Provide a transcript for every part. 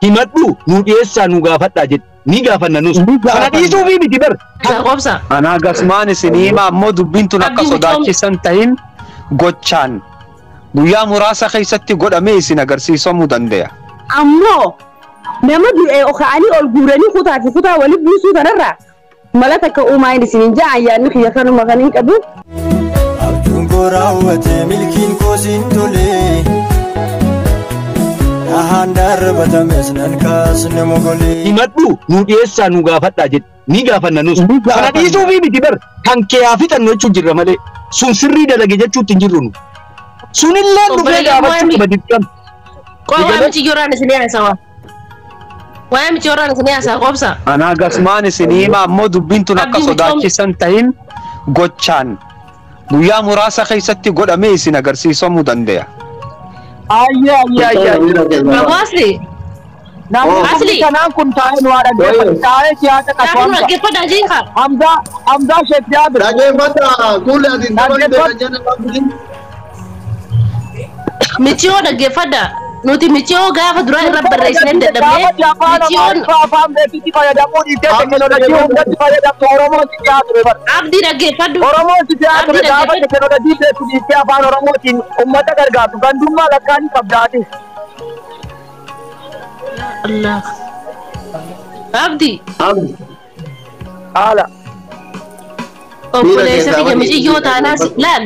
Himadhu, nu dhiyeessaa, nu gaafadhaa jedhe. Ni gaafanna nus. Kana dhiisuufii miti bar. Qobsa. Anaa gasmaan isinii hima ammoo dubbiin tun akka sodaachisan tahin gochaan guyyaa muraasa keessatti godhamee isin agarsiisamuu danda'a. Ammoo nama du'e ka'anii ol guuranii kutaa fi kutaa walitti buusuu kanarraa mala takka uumaa inni isiniin ja'a ayyaanni kiyya kanuma kan hin qabu. Abjuun koo raawwate, milkiin koo siin tole. Dhahaan darbatames nan kaasne mogolee. Himadhu, nu dhiyeessaa, nu gaafadhaa jedhe. Ni gaafanna nus. Kana dhiisuufii miti bar. Kan kee haa fixannu jechuun jirra malee. Sun sirrii dalage jechuutti hin jirru nu. Sunillee dhufee gaafachuu qaba dirqama. Qoy, waa'ee miciyyooraan isinii haasawa. Waa'ee miciyyooraan isinii haasawa, qobsa. Anaa gasmaan isinii hima ammoo dubbiin tun akka sodaachisan tahin gochaan guyyaa muraasa keessatti godhamee isin agarsiisamuu danda'a. Ayyee, ayyee, ayyee. Hawaasni. Namni Asli. kanaan kun taa'ee nu haa dhaggeeffatu. Taa'ee siyaasa Gaafa nu qabu. dhaggeeffadhaa jeeqa. Hamzaa, Hamzaa Sheekh Jaabir. Dhaggeeffadha kuule ati Dhaggeeffadhu. Miciyoo dhaggeeffadhaa. Nuti miciyoo gaafa duraa irra barreessinee dadhabnee Gaafa afaan miciyoon Amaariffaa afaan beekitti fayyadamuu dhiiftee teekinooloojii hundatti fayyadamtu Oromoon si dhiyaa ture bara. Abdii, dhaggeeffadhu. Oromoon si dhiyaa ture Abdii, gaafa dhaggeeffadhu. teekinooloojii beektu dhiiftee afaan Oromootiin uummata gargaartu gandummaa lakkaanii qabdaati. Allah. Abdii. Haala. Obboleessa kiyya, miciyyoo taanaas laal.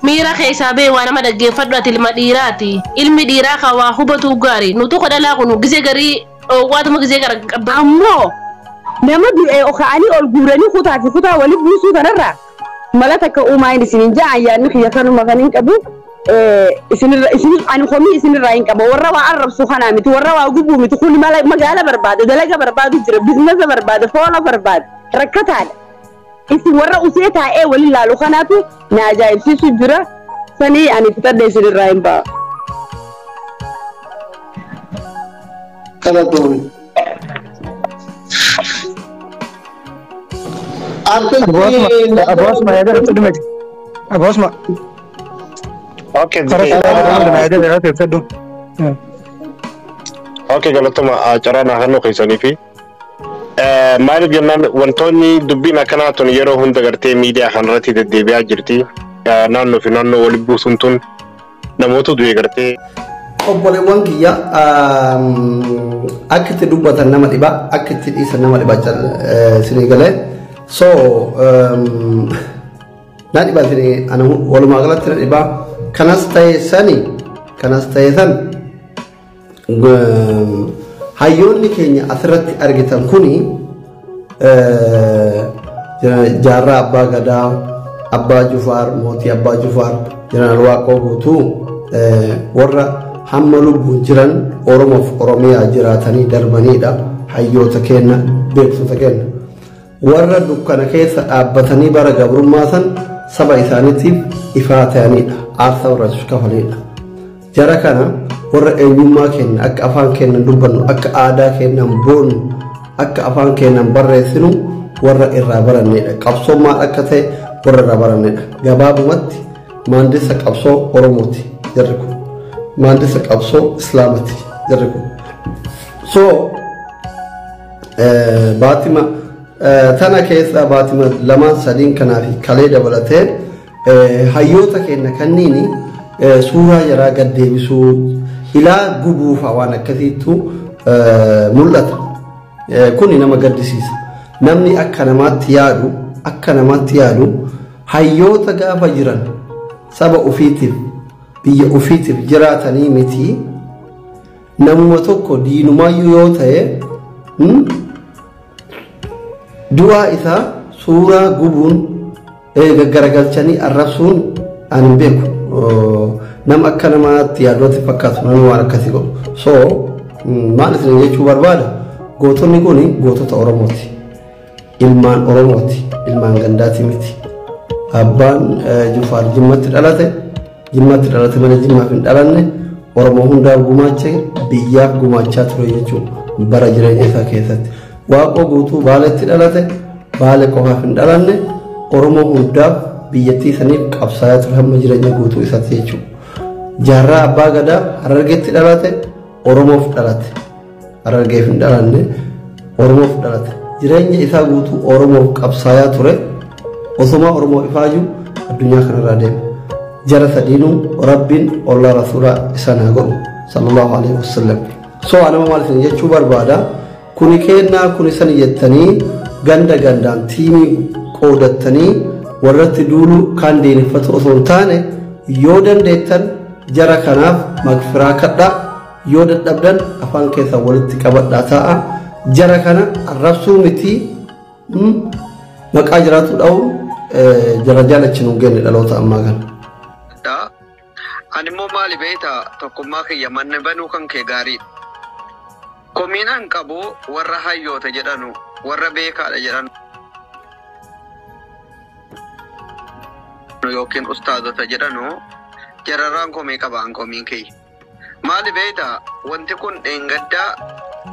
Miira keessaa bee waa nama dhaggeeffadhu, ati ilma dhiiraati. Ilmi dhiiraa kan waa hubatu gaarii. Nutu kadhalaa kun gisee garii dhoowwaatuma gisee gara qabba. Ammoo nama du'e ka'anii ol guuranii kutaa fi kutaa walitti buusuu kanarraa mala takka uumaa inni isiniin ja'a ayyaanni kiyya kanuma kan hin qabu. Isinirra isin ani komii isinirraa hin qaba. Warra waa arrabsu kanaa miti, warra waa gubuu miti. Kun mala magaala barbaada, dalaga barbaadu jira, biizinasa barbaada, foola barbaada, rakkataadha. Isin warra usee taa'ee waliin laalu kanaatu na ajaa'ibsiisu jira. Sanii ani fixadhe, isinirraa hin ba'a. Kalatoon. Abosma yaada irratti dhumete. Abosma. Okay, Karaa yaada irratti fedhu. Okay, galatuma carraa naa kennuu keessanii fi maaliif jennaan wantoonni dubbiin akkanaa tun yeroo hunda gartee miidiyaa kanarratti deddeebi'aa jirti. Naannoo fi naannoo walitti buusuun tun namoota du'e gartee. Obboleewwan kiyya, akka itti dubbatan nama dhiba, akka itti dhiisan nama dhiba isinii galee. So na dhiba isinii, ana walumaa galatti na dhiba. Kanas ta'e sani, kanas ta'e san, hayyoonni keenya asirratti argitan kuni Jaarraa Abbaa Gadaa, Abbaa Jufaar, Mootii Abbaa Jufaar, Jeneraal Waaqoo Guutuu, warra hamma lubbuun jiran Oromoof Oromiyaa jiraatanii darbanidha. Hayyoota keenya, beektota keenya. Warra dukkana keessa dhaabbatanii bara gabrummaa san saba isaaniitiif ifaa ta'anidha. Aarsaa barbaachisu kafalanidha. Jara kana warra eenyummaa keenya akka afaan keenyan dubbannu, akka aadaa keenyan boonnu, akka afaan keenyan barreessinu warra irraa barannedha. Qabsoon maal akka ta'e warra irraa barannedha. Gabaabumatti maandisa qabsoo Oromooti jarri kun. Maandisa qabsoo Islaamati jarri kun. So baatima tana keessa, baatima lamaan sadiin kanaa fi kalee dabalatee, hayyoota keenya kanniini suuraa jaraa gad deebisuu ilaa gubuufa waan akkasiitu mul'ata. Kuni nama gaddisiisa. Namni akka namaatti yaadu, akka namaatti yaadu, hayyoota gaafa jiran saba ufiitiif biyya ufiitiif jiraatanii miti, namuma tokko diinumaayyuu yoo ta'e du'aa isaa suuraa gubuun, gaggaragalchanii arrabsuun ani hin beeku. Nama akka namaatti yaaduutti fakkaatu namni waan akkasii godhu. So maal isin jechuu barbaada? Gootonni kun gootota Oromooti. Ilmaan Oromooti. Ilmaan gandaati miti. Abbaan Jufaar Jimmatti dhalate. Jimmatti dhalate malee Jimmaaf hin dhalanne. Oromoo hundaaf gumaache, biyyaaf gumaachaa ture jechuudha bara jireenya isaa keessatti. Waaqoo Guutuu Baaletti dhalate. Baale qofaaf hin dhalanne. Oromoo hundaaf, biyyattii saniif qabsaa'aa ture hamma jireenya guutuu isaatti jechuudha. Jaarraa Abbaa Gadaa Harargeetti dhalate, Oromoof dhalate. Harargeef hin dhalanne, Oromoof dhalate. Jireenya isaa guutuu Oromoof qabsaayaa ture. Osoma Oromoo ifaaju addunyaa kanarraa deeme. Jara sadiinuu Rabbiin ollaa rasuulaa isaan haa godhu. Sallallahu alaihi wasallam. So anama maal isin jechuu barbaada? Kuni kennaa kuni sani jettanii ganda gandaan tiimii qoodattanii warratti duulu kan diineffatu osoo hin taane, yoo dandeettan jara kanaaf magfiraa kadhaa, yoo dadhabdan afaan keessan walitti qabadhaa taa'a. Jara kana arrabsuu miti, maqaa jiraatu dha'u jara jaalachi nu genne dhaloota ammaa kana. Ani immoo maali beektaa, tokkummaa kiyya manni banuu kan kee gaariidha. Komiinaan qabu warra hayyoota jedhanu, warra beekaadha jedhanu yookiin ustaazota jedhanu jararraan komii qaba an komiin kiyya. Maali beektaa, wanti kun dheengaddaa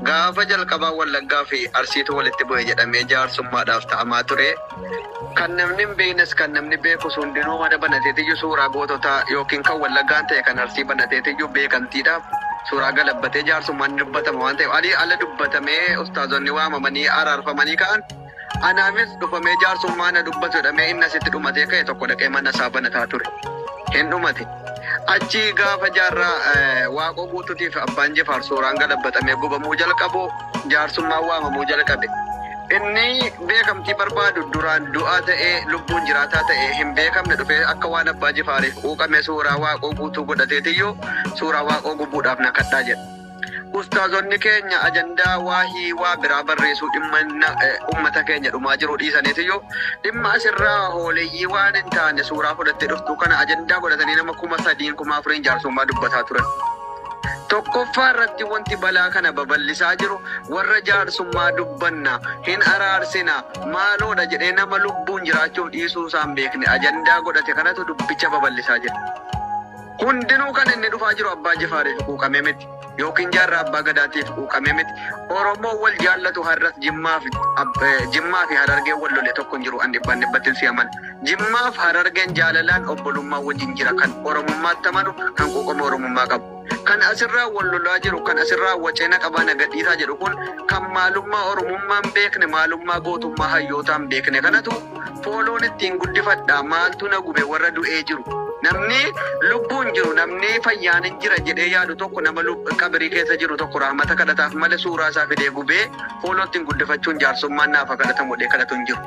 gaafa jalqabaa Wallaggaa fi Arsiitu walitti bu'e jedhamee jaarsummaadhaaf ta'amaa ture. Kan namni hin beeknes kan namni beekus hundinuu mana banateetiyyuu suuraa goototaa yookiin kan Wallaggaan ta'e kan Arsii banateetiyyuu beekamtiidhaaf suuraa galabbatee jaarsummaan dubbatama waan ta'eef alii ala dubbatamee ustaazonni waamamanii araarfamanii ka'an anaafis dhufamee jaarsummaa na dubbatu jedhamee inni asitti dhumatee ka'e tokko dhaqee mana isaa banataa ture. Hin dhumate. Achi gaafa jaarraa Waaqoo Guutuutiif abbaan Jifaar suuraan galabbatamee gubamuu jalqabu jaarsummaan waamamuu jalqabe. Inni beekamtii barbaadu duraan du'aa ta'ee lubbuun jiraataa ta'ee hin beekamne dhufee akka waan abbaa Jifaariif quuqame suuraa Waaqoo Guutuu godhateetiyyuu suuraa Waaqoo gubuudhaaf na kadhaa jedha. Ustaazonni keenya ajandaa waahii waa biraa barreessuu dhimma uummata keenya dhumaa jiru dhiisaniitiyyuu dhimma asirraa hooleyyii waan hin taane suuraa fudhattee dhuftu kana ajandaa godhatanii nama 3,000 4,000 jaarsummaa dubbataa turan. Tokkoffaa irratti wanti balaa kana babal'isaa jiru warra jaarsummaa dubbanna hin araarsina maaloodha jedhee nama lubbuun jiraachuuf dhiisuu isaan beekne ajandaa godhate kanatu dubbicha babal'isaa jira. Hundinuu kan inni dhufaa jiru abbaa Jifaariif quuqamee miti yookiin jaarraa abbaa Gadaatiif quuqamee miti. Oromoo wal jaallatu har'as Jimmaa fi Harargeen wal lole tokko hin jiru an dhibbaan dhibbattiin si amana. Jimmaa fi Harargeen jaalalaan obbolummaa wajjin jira kan Oromummaatti amanu kan quuqama Oromummaa qabu. Kan asirraa wal lolaa jiru kan asirraa waceena qabaa nagadhiisaa jedhu kun kan maalummaa Oromummaa hin beekne maalummaa gootummaa hayyootaa hin beekne kanatu fooloon ittiin guddifadha maaltu na gube warra du'ee jiru. Namni lubbuun jiru namni fayyaan hin jira jedhee yaadu tokko nama qabirii keessa jiru tokko rahmata kadhataaf malee suuraa isaa fidee gubee fooloo ittiin guddifachuun jaarsummaan naaf kadhatamu jedhee kadhatu hin jiru.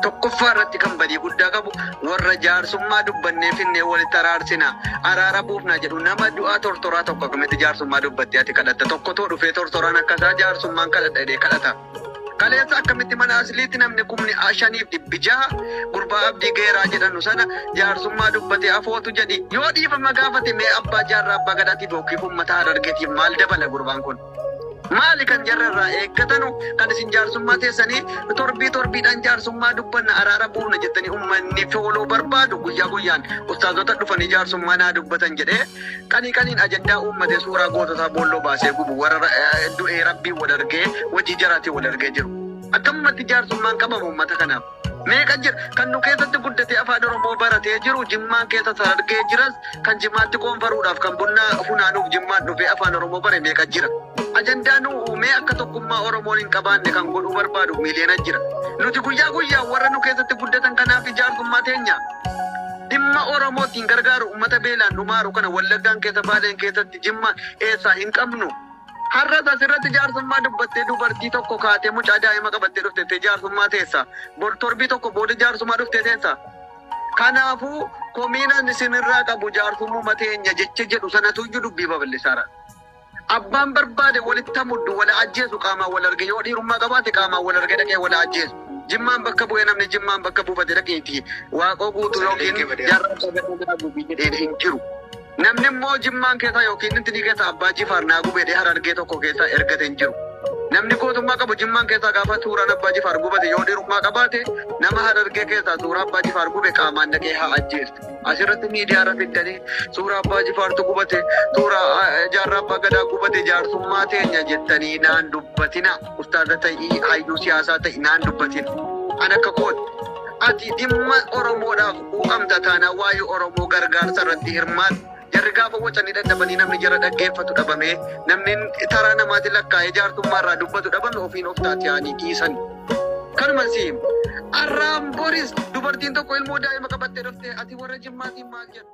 Tokkoffaa irratti kan badii guddaa qabu warra jaarsummaa dubbannee finnee walitti araarsina araara buufna jedhu nama du'aa tortoraa tokko akkamitti jaarsummaa dubbattee ati kadhatta tokkotu dhufee tortoraan akkasaa jaarsummaan kadhadha jedhee kadhata. Kaleessa akkamitti mana asliitti namni 5,600 gurbaa Abdii Geeraa jedhanu sana jaarsummaa dubbatee afootu jedhi yoo dhiifama gaafate mee abbaa jaarraa abbaa Gadaatiif yookiin uummata Harargeetiif maal dabala gurbaan kun? Maali kan jarra irraa eeggatanu kan isin jaarsummaa teessanii torbii torbiidhaan jaarsummaa dubbanna araara buufna jettanii uummanni fooloo barbaadu guyyaa guyyaan ustaazota dhufanii jaarsummaa naa dubbatan jedhee qanii qaniin ajandaa uummatee suuraa goototaa boolloo baasee gubu warra du'ee rabbii wal argee hojii jaraatii wal argee jiru. Akkamumatti jaarsummaan qabamu uummata kanaaf? Meeqa jira kan nu keessatti guddatee afaan Oromoo baratee jiru Jimmaan keessa Harargee jiras kan Jimmaatti qoonfaruudhaaf kan bunna funaanuuf Jimmaan dhufee afaan Oromoo bare meeqa jira. Ajandaa nu uumee akka tokkummaa Oromoon hin qabaanne kan godhuu barbaadu miiliyoona jira. Nuti guyyaa guyyaa warra nu keessatti guddatan kanaaf jaarsummaa teenya. Dhimma Oromootiin gargaaru uummata beelaan dhumaaru kana Wallaggaan keessa Baaleen keessatti Jimma eessaa hin qabnu. Har'as asirratti jaarsummaa dubbattee dubartii tokko kaatee mucaa daa'ima qabattee dhuftee jaarsummaa teessa. Bor torbii tokko booda jaarsummaa dhuftee teessa. Kanaafuu komiinaan isinirraa qabu jaarsummaa teenya jecha jedhu sanatu iyyuu dubbii babal'isaara. Abbaan barbaade walitti hamuddu wal ajjeesu qaamaan wal arge yoo dhiirummaa qabaate qaamaan wal arge dhaqee wal ajjeesu. Jimmaan bakka bu'ee namni Jimmaan bakka buufate dhaqeeti Waaqoo Guutuu yookiin jaarraa qabeenya gubii jedheen hin jiru. Namni immoo Jimmaan keessaa yookiin intinii keessaa abbaa Jifaar naa gubee Harargee tokko keessaa ergate hin jiru. Namni gootummaa qabu Jimmaan keessaa gaafa suuraan abbaa Jifaar gubate yoo dhiirummaa qabaate nama Harargee keessaa suuraa abbaa Jifaar gube qaamaan dhaqee haa ajjeesu. Asirratti miidiyaa irra fiddanii suuraa abbaa Jifaartu gubate suuraa jaarraa abbaa Gadaa gubate jaarsummaa teenya jettanii naan dubbatina. Ustaaza ta'ii hayyuu siyaasaa ta'ii naan dubbatina. An akka kooti. Ati dhimma Oromoodhaaf quuqamta taanaan waa'ee Oromoo gargaarsa irratti hirmaatu. Jarri gaafa wacanii dadhabanii namni jara dhaggeeffatu dhabamee, namni taraa namaatiin lakkaa'ee jaartummaa irraa dubbatu dhabame, ofiin of taatee dhiisan. Kanuma siim. Arraan boris dubartiin tokko ilmoo daa'ima qabattee dhuftee, ati warra Jimmaatiin maal jedhu?